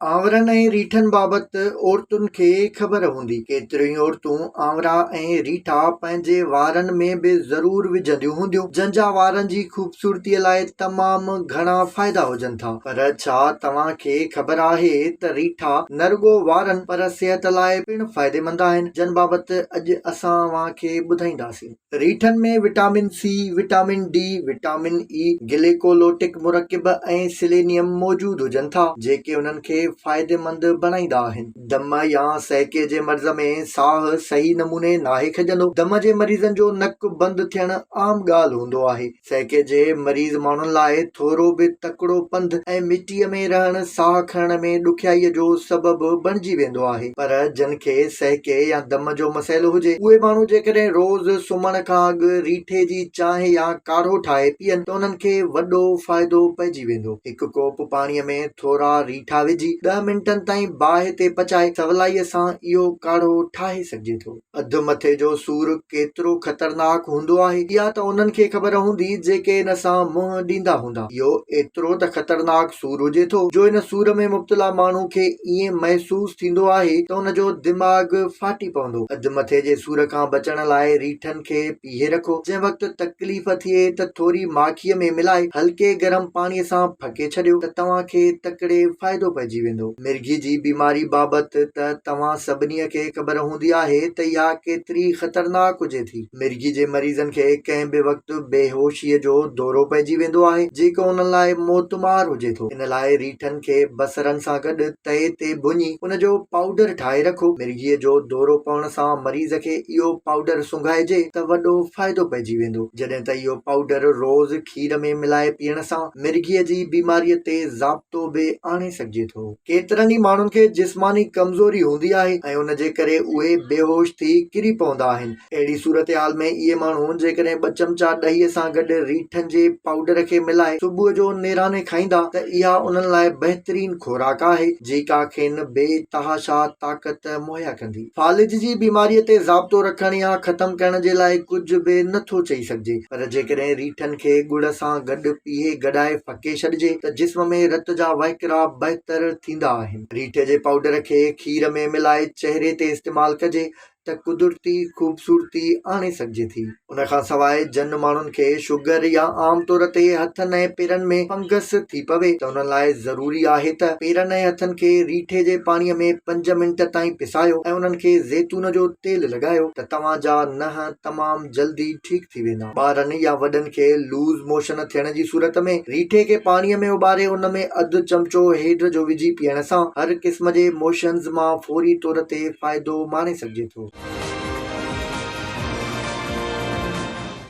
آنورن ۽ ريٺن بابت عورتن کي خبر هوندي. ڪيتريون ئي عورتون آنورا ۽ ريٺا پنهنجي وارن ۾ به ضرور وجهنديون هونديون، جن جا وارن جي خوبصورتيء لاء تمام گهڻا فائدا هجن ٿا. پر ڇا توهان کي خبر آهي ته ريٺا نه رڳو وارن پر صحت لاء پڻ فائديمند آهن، جن بابت اڄ اسان اوهان کي ٻڌائينداسين. ريٺن ۾ vitamin C, vitamin D, vitamin E, glycolytic مرڪب ۽ سيلينيم موجود هجن ٿا، جيڪي انهن کي فائديمند بڻائيندا آهن. دم يا سهڪي جي مرض ۾ ساهه صحيح نموني ناهي کڄندو. دم جي مريضن جو نڪ بند ٿيڻ عام ڳالهه هوندو آهي. سهڪي جي مريض ماڻهن لاء ٿورو به تڪڙو پنڌ ۽ مٽيء ۾ رهڻ ساهه کڻڻ ۾ ڏکيائيء جو سبب بڻجي ويندو آهي. پر جن کي سهڪي يا دم جو مسئلو هجي، اهي ماڻهو جيڪڏهن روز سمهڻ کان اڳ ريٺي جي چانهه يا ڪاڙهو ٺاهي پيئن ته انهن کي وڏو فائدو پئجي ويندو. هڪ ڪوپ پاڻيء ۾ ٿورا ريٺا وجهي ڏهه منٽن تائين باهه تي پچائي سولائيء سان اهو ڪاڙهو ٺاهي سگهجي ٿو. اڌ مٿي جو سور ڪيترو خطرناڪ هوندو آهي، اها ته انهن کي خبر هوندي جيڪي ان سان منهن ڏيندا هوندا. اهو ايترو ته خطرناڪ سور هجي ٿو جو ان سور ۾ مبتلا ماڻهو کي ائين محسوس ٿيندو آهي ته ان جو دماغ ڦاٽي پوندو. اڌ مٿي جي سور کان بچڻ لاء ريٺن کي پيهي رکو. جنهن وقت تڪليف ٿئي ته ٿوري ماکيء ۾ ملائي هلڪي گرم پاڻي سان ڦڪي ڇڏيو ته توهان کي تڪڙي فائدو پئجي ويندو. مرگهي جي بيماري بابت ته توهان سڀني کي خبر هوندي آهي ته اها ڪيتري خطرناڪ هجي ٿي. مرگهي جي مريضن کي ڪنهن به وقت بيهوشيء جو دورو پئجي ويندو آهي، جيڪو انهن لاء موتمار هجي ٿو. ان لاء ريٺن کي بصرن سان گڏ تئي تي ڀڃي ان جو پائوڊر ٺاهي رکو. مرگهيء جو دورو پوڻ سان مريض کي اهو پائوڊر سونگهائجي ته وڏو فائدو پئجي ويندو. جڏهن ته اهو پائوڊر روز کير ۾ ملائي پيئڻ سان مرگهيء جي بيماريء تي ضابطو به آڻي سگهجي ٿو. ڪيترن ئي ماڻهن کي جسماني ڪمزوري هوندي آهي ۽ ان جي ڪري اهي بيهوش ٿي ڪري پوندا آهن. اهڙي صورتحال ۾ اهي ماڻهو جيڪڏهن ٻه چمچا ڏهي سان گڏ ريٺن جي پائوڊر کي ملائي صبح جو نيراني کائيندا ته اها انهن لاء بهترين خوراڪ آهي جيڪا کين بي تحاشا طاقت مهيا ڪندي. فالج جي بيماري تي ضابطو رکڻ يا ختم ڪرڻ جي لاء ڪجهه به نه ٿو چئي سگهجي پر جيڪڏهن ريٺن کي ڳڙ سان گڏ پيهي گڏائي ڦڪي ڇڏجي ته جسم ۾ رت جا وهڪرا بهتر ٿيندا آهن. ريٺي جي پائوڊر کي کير ۾ ملائي چهري تي استعمال ڪجي ته قدرتي خوبصورتي آڻي سگهجي ٿي. ان کان سواء جن ماڻهن کي شگر يا عام طور تي هٿن ۽ پيرن ۾ فنگس ٿي پوي ته انهن لاء ضروري آهي ته پيرن ۽ هٿن کي ريٺي جي پاڻي ۾ پنج منٽ تائين پسايو ۽ انهن کي زيتون جو تيل لڳايو ته توهان جا ننهن تمام جلدي ٺيڪ ٿي ويندا. ٻارن يا وڏن کي لوز موشن ٿيڻ جي صورت ۾ ريٺي کي پاڻي ۾ اٻاري ان ۾ اڌ چمچو هيڊ جو وجهي پيئڻ سان هر قسم جي موشنز مان فوري طور تي فائدو ماڻي سگهجي ٿو.